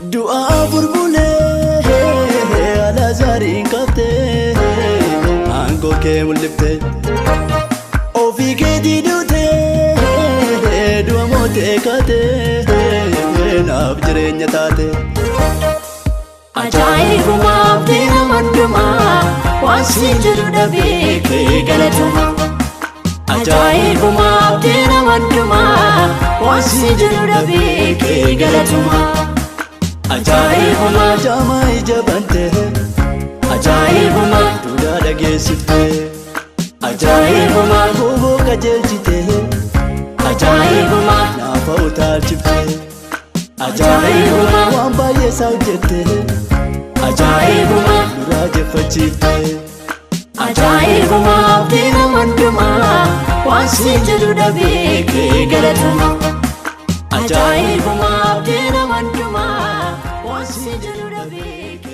Du'a 4 bulee Alaazaariin kaaftee, aangoo kee mul'iftee, ofii keetii duutee, du'a mootee kaatee, naaf jireenya taate. Ajaa'ibuma, abdii nama hundumaa, waan siin jedhu dhabee kee galatuma. Ajaa'ibuma, abdii nama hundumaa, waan siin jedhu dhabee kee galatuma. Ajaa'ibuma, jaamaa ija bantee, Ajaa'ibuma, duudhaa dhageessiftee, Ajaa'ibuma, goboo qajeelchitee, Ajaa'ibuma, naafa utaalchiftee, Ajaa'ibuma, waan baay'ee isaa hojjettee, Ajaa'ibuma, duraa jeffachiiftee. Ajaa'ibuma, abdii nama hundumaa, waan siin jedhu dhabee kee galatuma. Ajaa'ibuma, abdii nama hundumaa, waan siin jedhu dhabee.